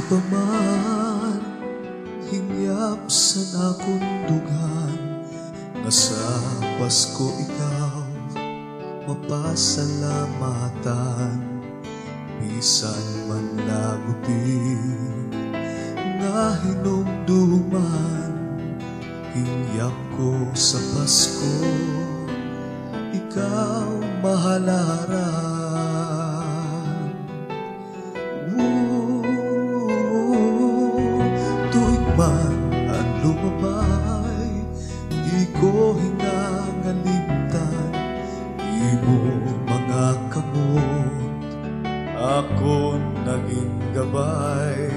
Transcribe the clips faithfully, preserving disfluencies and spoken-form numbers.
pa man, hingyap san akon dughan, nga sa Pasko ikaw mapasalamatan. Bisan man la gud ini nga hinumduman, hingyap ko sa Pasko, ikaw mahalaran. Ooh, tuig man an lumabay, di ko hinangalimtan imo mga kamot, akon nagin gabay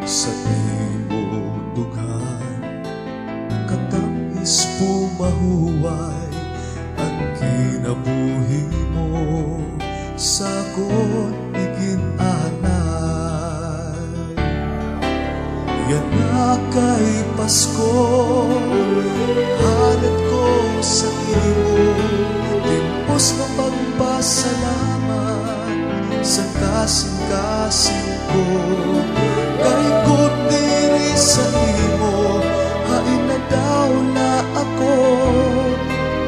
sa imo dughan. Katam-is pumahuway an kinabuhi mo sa akon igin-anay. Yana kay Pasko, halad ko sa imo, timpos nga pagpasalamat san kasingkasing ko. Kay kon diri sa imo, hain na daw la ako.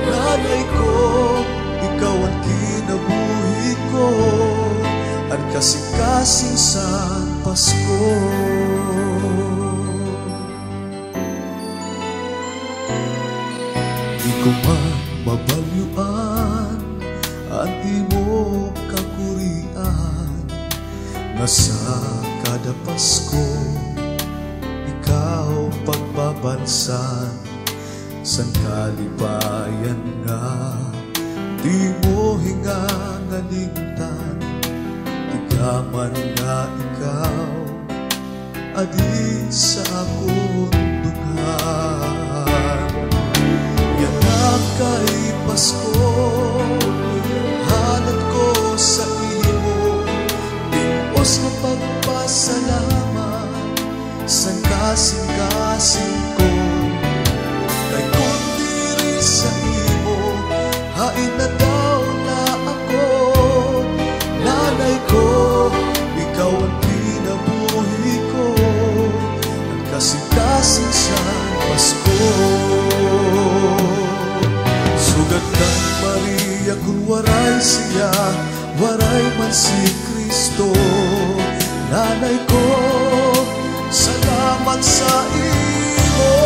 Nanay ko, ikaw an kinabuhi ko, an kasingkasing san Pasko. Di ko man mabalyoan an imo kakurian, nga sa kada Pasko ikaw pagbabalsan san kalipayan nga di mo hingangalimtan. Tigaman nga ikaw adi sa akon dughan. Yana kay Pasko, halad ko sa imo, timpos nga pagpasalamat san kasingkasing ko. Kay kon diri sa imo, hain na daw la ako. Nanay ko, ikaw an kinabuhi ko, an kasingkasing san Pasko. Sugad kan Maria, kon waray siya, waray man si Kristo. Nanay ko, salamat sa imo.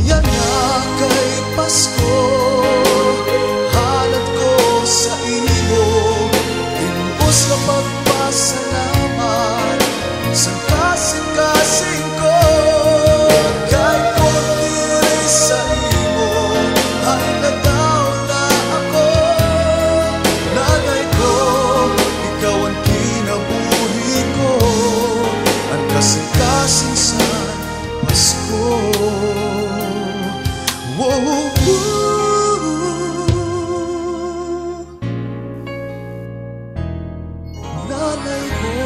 Yana kay Pasko, halad ko sa imo, timpos nga pagpasalamat san kasingkasing ko. Kay kon diri sa imo, hain na daw la ako. Nanay ko, ikaw an kinabuhi ko, an kasingkasing san Pasko. Wow, wow, wow. Nanay ko,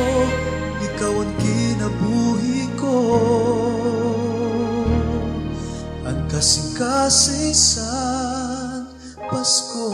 ikaw an kinabuhi ko, an kasingkasing san Pasko.